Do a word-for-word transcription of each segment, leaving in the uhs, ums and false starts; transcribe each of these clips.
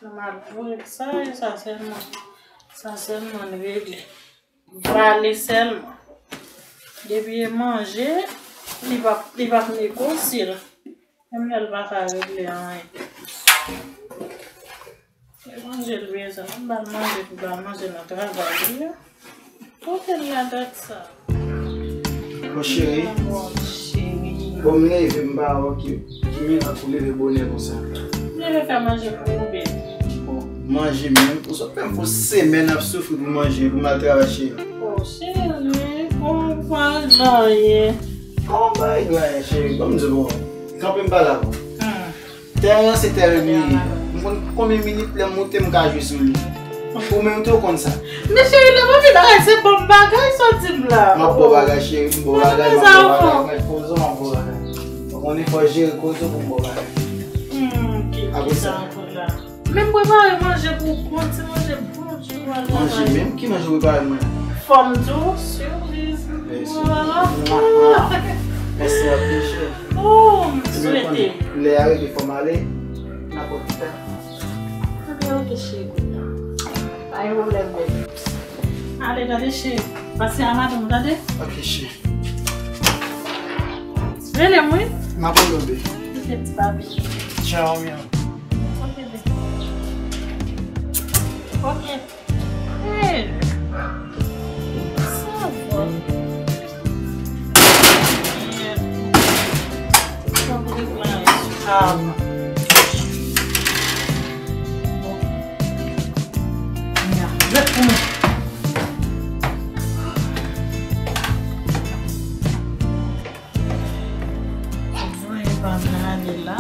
Nou mal pou sa, e sa sèlman. Sa sèlman n regle. Vale sèlman. Depi e manje, li p ap, li p ap negosye l. Menm lè l pa ka regle anyen. E manje l bezwen, m ba l manje pou ba l manje nan travay li a. Kote l la dat sa? Bon, cheri. Bon, cheri. Bon, m leve, m pa wè ki, ki mirak ou leve bonè konsa. M leve fè manje pou ou, baby. Bon, manje menm. Ou sot fè m fè yon semèn ap soufri pou manje, pou m al travay, cheri. Oh, cheri, bon, pa gen anyen. Bon, bay la, cheri. Bon, m di, bon, kanpe m pa la, bon. Hmm. Tè a se tè rèd li ye. M konn konbyen minit lè m moute m ka jwe sou li. Ou menm tou w konn sa. Men cheri, lè m anvi bagay se bon bagay sa w di m la. M ap ba w bagay cheri, m ba w bagay, m ap ba w bagay. Mèt poze w, m ap ba w bagay. Ou konnen fò w jere koze w pou m ba w bagay. Hmm, ki, ki sa ankò la? Men m prepare manje pou kont, se manje bon. Manje menm? Ki manje w prepare mwen? Fò m di w, sipriz. Mèsi. Mèsi anpil, cheri. Oh, m swete. Lè a rive, fò m ale. N ap wè pita. Ok, ok, cheri, kounye a. Pa gen pwoblèm, baby. Ale, tande, cheri. Pase a madanm, tande? Ok, cheri. Rele m, wi. M ap rele w, baby. Ok, ti papi. Tchao, mi amor. Ok, baby. Ok. Hey, sa va. Voye pa m nan ale la.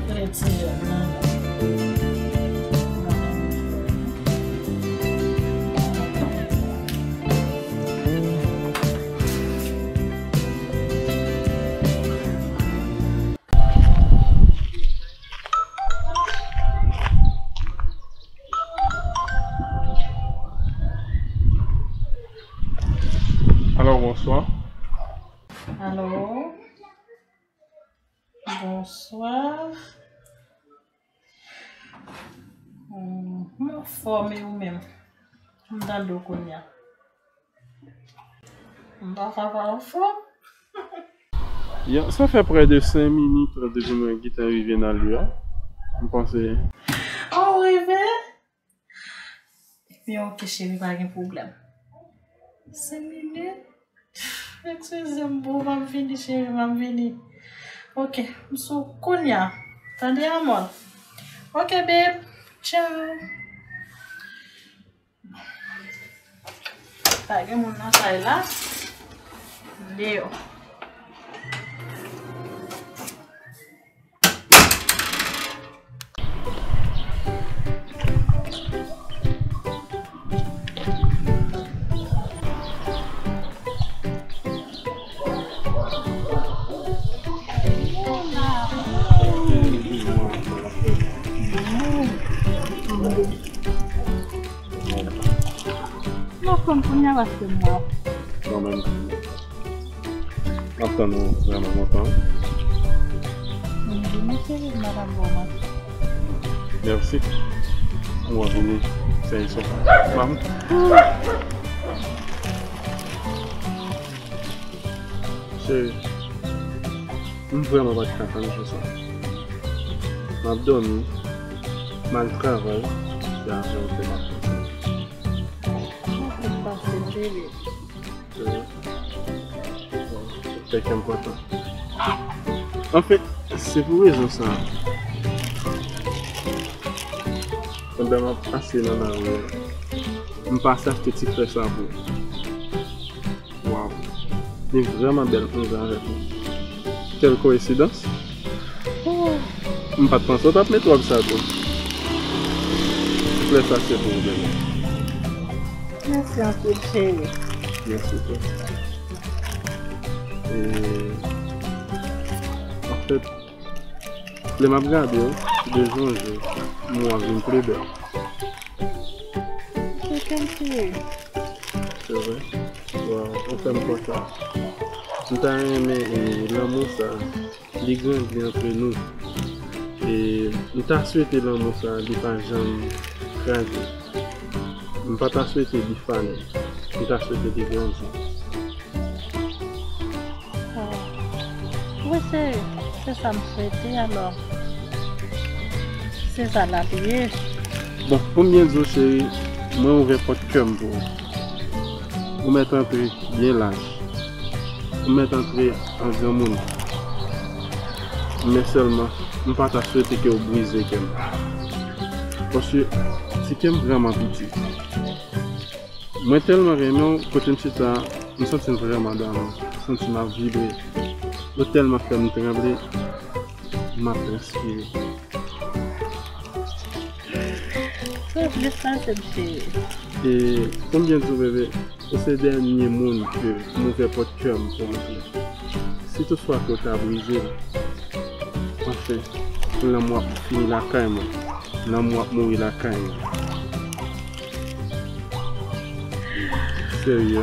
Kote ti jèn nan? Alo, bonswa. Alo. Bonswa. Mhm, anfòm, e ou menm? M tande w kounye a. M pa ka pa anfòm. Ya, sa fè prè de senk minit depi mwen gentan rive nan lye a. M panse. Oh, rive? Ebyen, ok, cheri, pa gen pwoblèm. Senk minit? Eskize m, boo, m ap vini, cheri, m ap vini. Ok, m sou kounye a. Tande, amor? Ok, babe. Ciao. Pa gen moun nan kay la. M deyò. Mwen konn kounye a paske m wè w. Mwen menm tou. M ap tann ou vrèman lontan. Mwen vini, cheri, m pa t ap ba w manti. Mèsi. Mwen vini, se yon. Mam. Cheri, m vrèman pa t ka tann jou sa. M ap dòmi, m al travay, se avè w ke m ap panse. Mwen pase, cheri. Cheri, fè kè m kontan. Anfèt, se pou rezon sa a, pandan m ap pase nan lari a, m pase achte ti flè sa pou ou. Waw, li vrèman bèl pou m jwe avèk ou. Kèl koyensidans! Oh, m pa t panse w t ap met wòb sa tou. Flè sa se pou ou, bebe. Mèsi anpil, cheri. Mèsi tou. E, anfèt, lè m ap gade w, de jou an jou, m wè w vin pli bèl. Se kèm, cheri. Se vre? Waw, ou fè m kontan. M ta renmen, e, lanmou sa, li grandi antre nou. E m ta swete lanmou sa a, li pa janm kraze. M pa ta swete li fane. M ta swete li grandi. Oh. Wi, cheri, se sa m swete, alò. Se sa l ap ye. Bon, pou m byen di w, cheri, mwen ouvè pòt kè m pou ou. Ou mèt antre byen laj. Ou mèt antre an granmoun. Men sèlman, m pa ta swete ke w brize kè m. Paske ti kè m vrèman piti. Mwen tèlman renmen w, kote m chita, m santi m vrèman damou. M santi m ap vibre. Ou tèlman fè m tranble, m ap transpire. Sa plis pase m, cheri. E konbyen di w, bebe, ou se dènye moun ke m ouvè pòt kè m pou antre. Si toutfwa ke w ta brize l, anfen, lanmou ap fini lakay mwen. Lanmou ap mouri lakay mwen. Serye?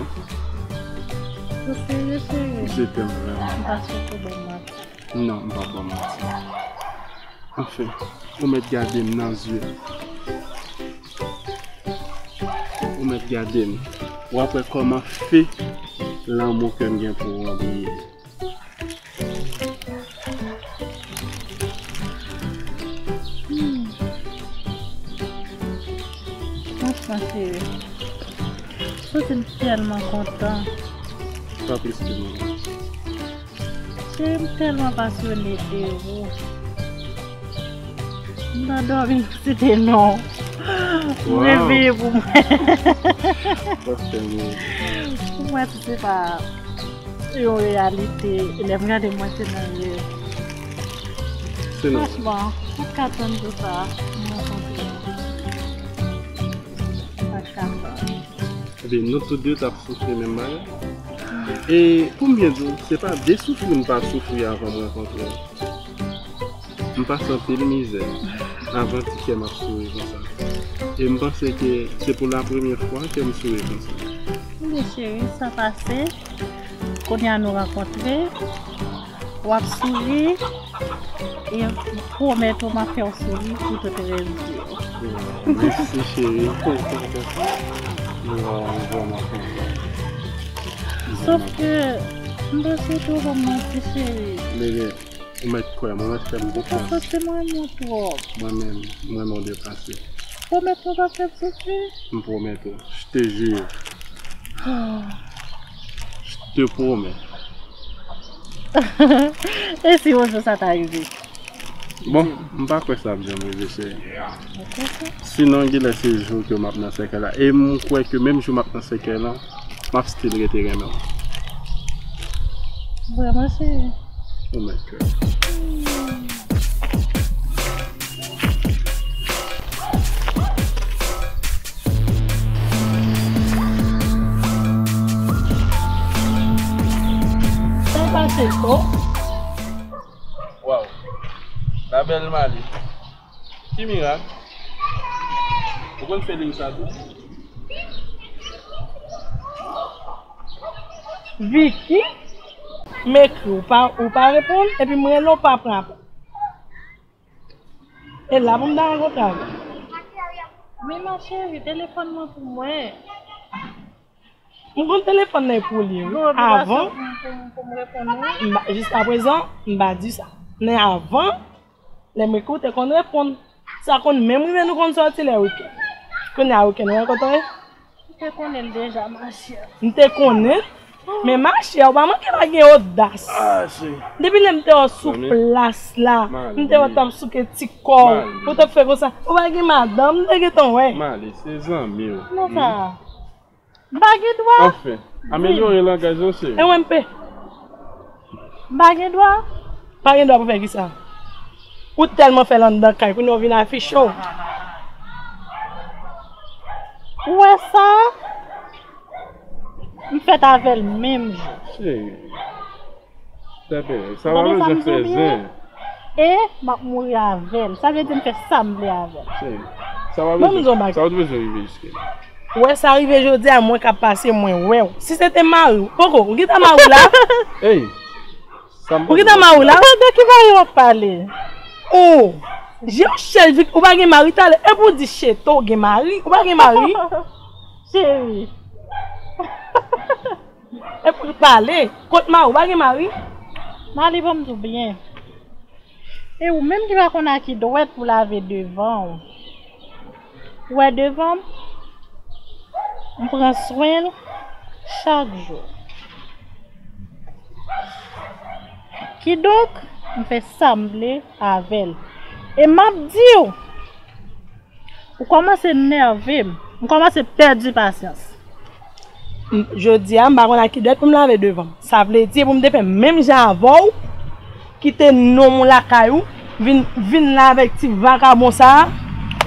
Ou serye, cheri? Je t'aime vraiment. M pa sou pou bon manti. Non, m pa ba w manti. Anfen, ou mèt gade m nan zye. Ou mèt gade m. W ap wè kòman fe lanmou ke m gen pou ou an briye. Franchman, cheri, m santi m tèlman kontan. Pa plis ke mwen. Cheri, m tèlman pasyone de ou. M nan dòmi, m site non w. M reveye pou mwen. Pou mwen, si se pa yon reyalite, lè m gade mwen, se nan rèv. Franchman, m pa t ka tann pou sa, m rankontre w. M pa t ka tann. Ebyen, nou tout de t ap soufri menm bagay. E pou m byen di w, se pa de soufri m pa t soufri avan m rankontre w. M pase anpil mizè avan ti kè m ap souri konsa. E m panse ke se pou la premyè fwa ke m souri konsa. Ebyen, cheri, sa pase. Kounye a nou rankontre. W ap souri. E m pwomèt ou m ap fè w souri pou tout rès vi w. Mèsi, cheri. Mwen vrèman kontan. Sòf ke m panse tou pou mwen, ti cheri. Bebe, ou mèt kwè m, ou mèt fè m konfyans. Ou santi mwen renmen w twòp. Mwen menm, mwen renmen w depase. Pwomèt ou p ap fè m soufri? M pwomèt ou. Je te jure. Je te promets. E si yon jou sa ta rive? Bon, m pa kwè sa ap janm rive, cheri. Sinon, genlè se jou ke m ap nan sèkèy la. E m kwè ke menm jou m ap nan sèkèy la, m ap still rete renmen w. Vrèman, cheri? Ou mèt kwè. Sa pase, ko? Waw. La belle Marlie. Ki mirak? Ou konn fè liy sa tou? Vicky, m ekri w pa, ou pa reponn, epi m rele w pa pran apèl. E la pou m ta rankontre avè w. Men ma chérie, telefòn mwen pou mwen. M konn telefòn nan e pou li, wi. Avan, jiskaprezan, m pa di sa. Men avan, lè m ekri w, te konn reponn. Sa konn menm rive nou konn sòti lè wikenn. Kounye a wikenn, ou rankontre? M te konnen l deja, ma chère. M te konnen? Men ma chère, ou pa manke pa gen odas. Depi lè m te wè w sou plas la, m te wè w t ap souke ti kò w, ou t ap fè konsa. Ou pa gen madanm, m te gentan wè. Mali, se zanmi w. Non, sa. M pa gen dwa. Anfen, amelyore langaj ou, cheri. M P. M pa gen dwa. Pa gen dwa pou fè kisa? Ou tèlman fè l anndan kay, kounye a w vin afiche w. Ou wè sa? M fèt avè l menm jou. Cheri. Tande, sa pa bezwen fè zen. E m ap mouri avè l. Sa vle di m fè sa m vle avè l. Cheri, sa pa bezwen, sa pa bezwen rive jiske la. Ou wè sa rive jodi a, mwen k ap pase, mwen wè w. Si se te mari w, poko, ou gentan mari w la? Ey, sa m Ou gentan mari w la? De ki mari w ap pale? Oh, je yon chèl vit, ou pa gen mari talè. Epi w di Cheto gen mari, ou pa gen mari. Cheri. Epi pale, kot mari, ou pa gen mari. Mali ban m tou byen. E ou menm ki pa konn a ki dwèt pou lave devan w. Ou wè devan m, m pran swen l chak jou. Kidonk, m fè sa m vle avè l. E m ap di w, ou kòmanse nève m, m kòmanse pèdi pasyans. M- Jodi a, m pa konn a ki dwèt pou m lave devan m. Sa vle di, pou m te fè menm jan avè w, kite nonm ou lakay ou, vin, vin la avèk ti vakabon sa a,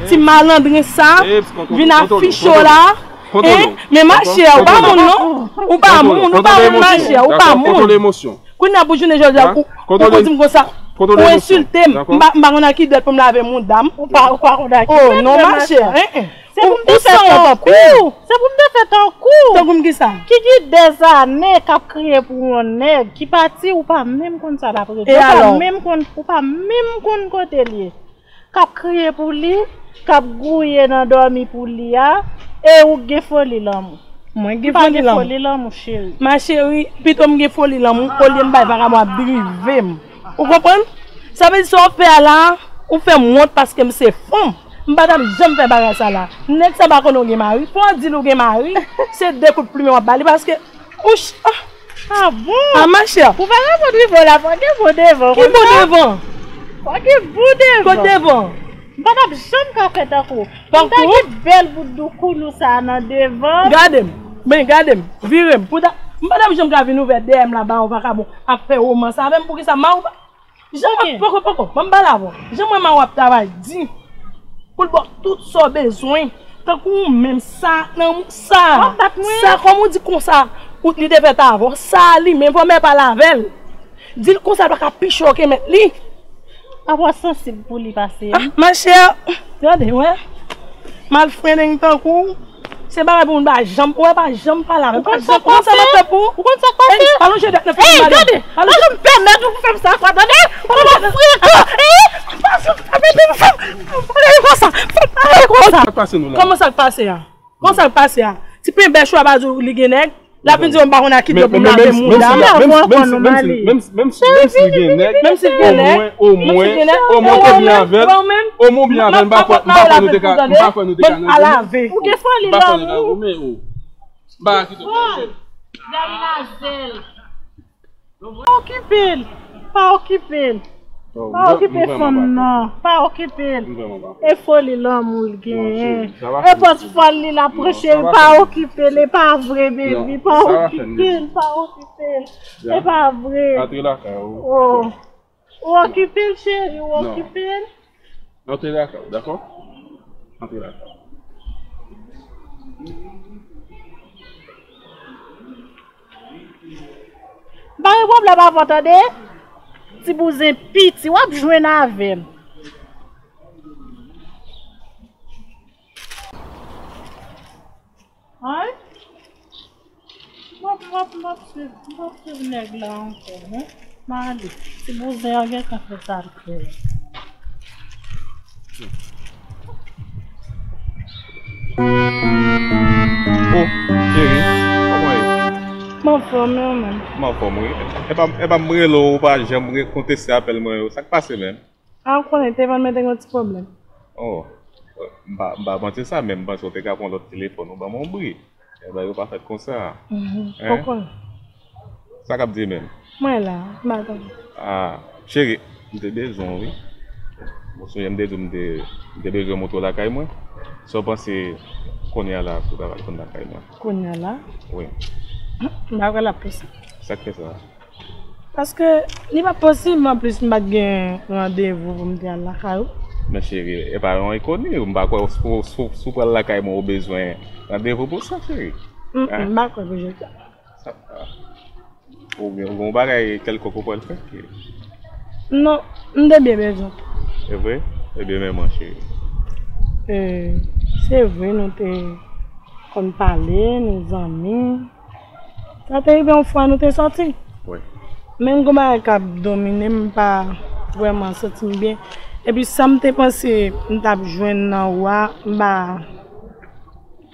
ti malandren sa a, vin afiche w la a. Hein? Men machè, ou pa moun non. Ou pa moun, ou pa moun machè, ou pa moun. Kounye a pou jounen jodi a, ou, ou di m konsa, ou ensilte m, m pa, m pa konn a ki dwèt pou m lave mouda m. Ou pa, ou pa konn a ki dwèt. Oh non, machè, hein, hein. Se pou m te fè tankou w. Se pou m te fè tankou w. Tankou m kisa? Ki gen dèzane k ap kriye pou yon nèg ki pati, ou pa menm konn sa l ap regle. Ou pa menm konn, ou pa menm konn kote l ye. K ap kriye pou li, k ap gouye nan dòmi pou li a, e ou gen foli lanmou. Mwen gen foli lanmou. M pa gen foli lanmou, cheri. Ma chérie, pito m gen foli lanmou, olye m bay vakabon ap drive m. Ou konprann? Sa vle di sa w ap fè a la, ou fè m wont paske m se fanm. M pa t ap janm fè bagay sa la. Nèg sa pa konnen w gen mari. Fò w di l ou gen mari. Se de kout plimen w ap ba li paske ou ch-, ah. Ah bon? Ah, ma chère. Pou bagay pou rive w la, fò gen bon devan. Ki bon devan? Fò gen bon devan. Kot devan? M pa t ap janm ka fè tankou w. M ta gen bèl bout doukoulou sa a nan devan. Gade m. Men gade m. Vire m. Pou ta, m pa t ap janm ka vin ouvè dèyè m la ba w vakabon ap fè womans avè m. Poukisa m a ou pa Jan mwen, poko, poko, ban m pale avè w. Jan mwen ma w ap travay di pou l ba w tout sa w bezwen. Tankou ou menm sa, nan sa, sa, kòm ou di konsa, ou li te fèt avè w, sa li menm, fò mè pale avè l. Di l konsa l pa ka pi cho ke mèt li. Apa w sansib pou li pase m? Ah, ma chère, gade, wè. Malfrendeng tankou w, se bagay pou moun pa janm, ou wè pa janm pale avè m. Ou konn sa k pase? Ou konn sa k pase? Ey, alonje dwèt nan figi m, madanm. Ey, gade, pa janm pèmèt ou pou fè m sa ankò, tande? Ou pa frekan, ey! Pa janm pèmèt ou pou fè m pale konsa, fè m pale konsa. Sa k pase nou la? Kòman sa k pase a? Kòman sa k pase a? Ti penbèch ou a pa di w li gen nèg? L ap vin di w m pa konn a ki dwèt pou m lave mouda m. Menm si l gen nèg, omwen, omwen, omwen w te byen avè l, omwen w byen avè l, m pa kwè, m pa kwè nou te ka, m pa kwè nou te ka nan. Ou gen foli lanmou. M pa kwè nou te ka goumen, o. M pa ka kite w fè l. Damnazèl. Pa okipe l. Pa okipe l. Pa okipe fanm nan. Pa okipe l. E foli lanmou l genyen. E pòs fòl li l ap pwoche l. Pa okipe l. E pa vre, baby. Pa okipe l. Pa okipe l. E pa vre. Antre lakay ou. Oh. Ou okipe l, cheri. Ou okipe l. Antre lakay ou, dakò? Antre lakay ou. M pa gen pwoblèm avè w, tande? Ti bouzen piti, w ap jwenn avè m. Ay? M ap, m ap, m ap swiv, m ap swiv nèg la ankò, wi. M ale. Ti bouzen an gentan fè sa l fè. Oh, cheri, kòman w ye? M anfòm, e ou menm? M anfòm, wi. Epa, epa m rele w, ou pa janm re-, konteste apèl mwen yo. Sa k pase menm? A, ou konnen, telefòn mwen te gen yon ti pwoblèm. Oh, m pa, m pa panse sa, men m panse w te ka pran lòt telefòn, ou ban m yon bri. Ebyen, yo pa fèt konsa. Hein? Poko. Sa k ap di menm? Mwen la, m pa tande. Ah, cheri, m te bezwen w, wi. Ou sonje m te di w m te, m te bezwen montre w lakay mwen? Sa w panse kounye a la pou w ta pral konn lakay mwen? Kounye a la? Wi. M pa kwè l ap posib. Sa k fè sa? Paske li pa posib, anplis m pa t gen randevou pou m te al lakay ou. Men cheri, e pa yon enkoni, m pa kwè si w, si w, si w pral lakay mwen ou bezwen randevou pou sa, cheri. Mm, mm, m pa kwè pou jodi a. Sa, ou gen, ou gen yon bagay kèlkonk ou pral fè? Non, m te byen bezwen w. E vre? Ebyen, men mwen, cheri. E, se vre, nou te konn pale, nou zanmi. Sa te rive yon fwa nou te sòti. Wi. Men m gon bagay k ap domine m, m pa vrèman santi m byen. Epi sa m te panse m t ap jwenn nan ou a, m pa,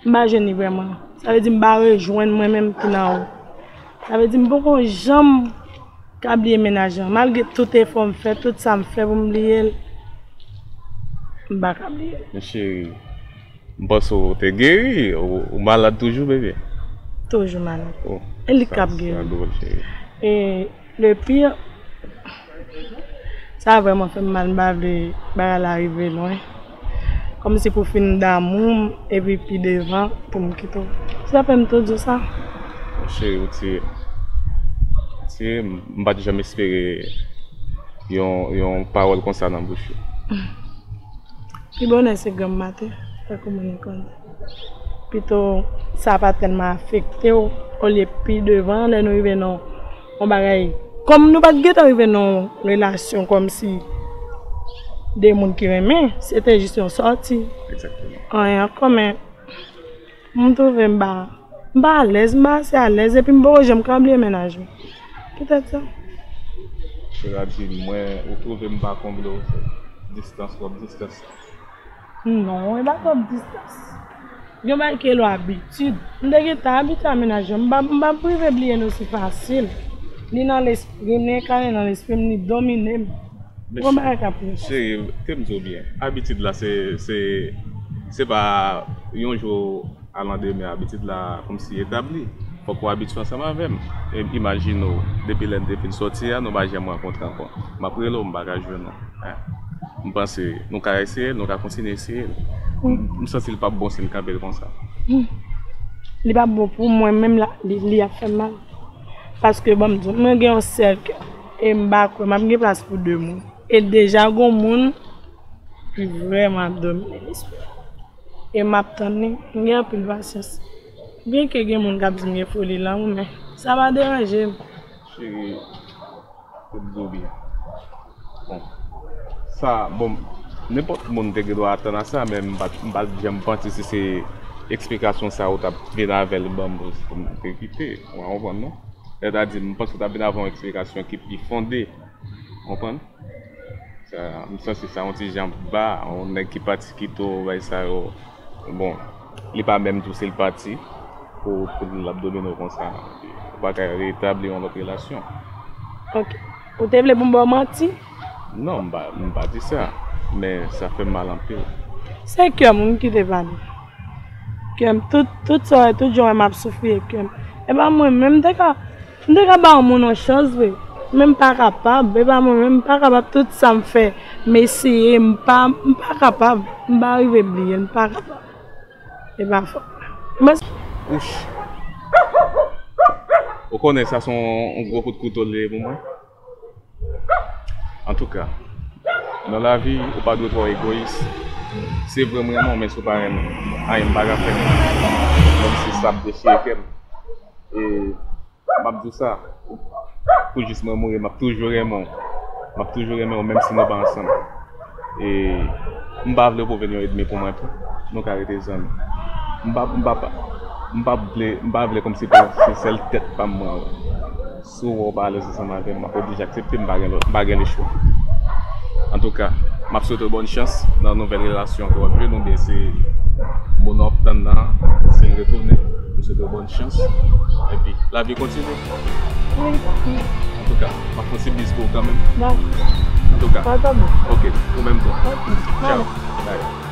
m pa jwenn li vrèman. Sa vle di m pa rejwenn mwen menm ki nan ou. Sa vle di m poko janm ka bliye mennaj lan. Malgre tout efò m fè, tout sa m fè pou m bliye l, m pa ka bliye l. Men cheri, m panse w te geri, ou, ou malad toujou, bebe? Toujou malad. Oh, e li k ap geri. Sa dwòl, cheri. E le pire, sa vrèman fè m mal, m pa vle bagay la rive lwen. Kòmsi pou fin damou m, epi pi devan, pou m kite w. Sa fè m tou di w sa. Cheri, ou tiye. Tiye, m pa t janm espere yon, yon pawòl konsa nan bouch ou. Pi bonè se granm maten, tankou moun yo konn di. Pito sa pa tèlman afekte w, olye pi devan, lè nou rive nan yon bagay. Kòm nou pa t gentan rive nan yon relasyon kòmsi de moun ki renmen, se te jis yon sòti. Egzakteman. Anyen ankò, men m twouve m pa, m pa alèz, m pa ase alèz, epi m poko janm ka bliye mennaj mwen. Poutèt sa. Sela di, mwen, ou twouve m pa konble w, distans, twòp distans. Non, e pa twòp distans. Gen bagay ki rele abitid. M te gentan abitye a mennaj mwen. M pa, m pa prive bliye l osi fasil. Li nan lespri m, li enkane nan lespri m, li domine m. Gon bagay k ap rive. Cheri, te m di w byen. Abitid la, se, se, se pa yon jou a landemen, abitid la kòmsi etabli. Fòk ou abitye ansanm avè m. E imajine w, depi lè n te fin sòti a, nou pa janm rankontre ankò. M ap rele w, m pa ka jwenn ou. Eh, m panse nou ka eseye l, nou ka kontinye eseye l. M, m santi l p ap bon si n kanpe l konsa. Hmm. Li p ap bon pou mwen menm, la, li, li ap fè m mal. Paske, ban m di w, mwen gen yon sèl kè. E m pa kwè m ap gen plas pou de moun. E deja gon moun ki vrèman ap domine lespri m. E m ap tann li, m gen anpil pasyans. Byenke gen moun k ap di m gen foli lanmou, men sa pa deranje m. Cheri, pou m di w byen. Bon, sa, bon, nenpòt moun te gen dwa atann a sa, men m pa t, m pa t janm panse si se eksplikasyon sa ou t ap vin avè l ban m pou, pou m te kite. Ou konprann, non? Sètadi, m panse w t ap vin avè yon eksplikasyon ki pi fonde. Ou konprann? Sa, m santi sa yon ti jan ba, yon nèg ki pati kite w, bay sa yo. Bon, li pa menm tou si l pati, pou, pou l ap domine w konsa. Ou pa ka retabli yon lòt relasyon. Ok. Ou te vle pou m ba w manti? Non, m pa, m pa di sa. Men sa fè m mal anpil. Se kè m wi ki te pale. Kè m, tout, tout sa w wè, tout jan w wè m ap soufri e kè m. E pa mwen menm, m te ka, m te ka ba yon moun yon chans vre. Men m pa kapab, e pa mwen menm, m pa kapab. Tout sa m fè, m eseye, m pa, m pa kapab. M pa rive bliye, m pa kapab. E pa fòt mwen. Mwen Ouch. Ou konnen sa se yon, yon gwo kout kouto li ye pou mwen. Antouka, nan lavi, ou pa dwe twò egoyis. Se vre m renmen w, men si w pa renmen m, anyen m pa ka fè. Menm si sa ap dechire kè m. E m ap di w sa, pou jis mwen mouri, m ap toujou renmen w. M ap toujou renmen w, menm si nou pa ansanm. E m pa vle w pou vin yon ènmi pou mwen tou. Nou ka rete zanmi. M pa, m pa, m pa vle, m pa vle kòmsi pou se sèl tèt pa m mwen wè. Si w wè w pa alèz ansanm avè m, m ap oblije aksepte, m pa gen lòt, m pa gen lechwa. Antouka, m ap swete w bòn chans nan nouvèl relasyon ke w ap jwenn, oubyen se moun w ap tann nan, si l retounen, m swete w bòn chans. Epi, lavi kontinye. Wi. Antouka, m ap fè yon ti bis pou ou kanmenm. Dakò. Antouka. Pa tande. Ok, ou menm tou. Ok. Tchao. Bye. Bye.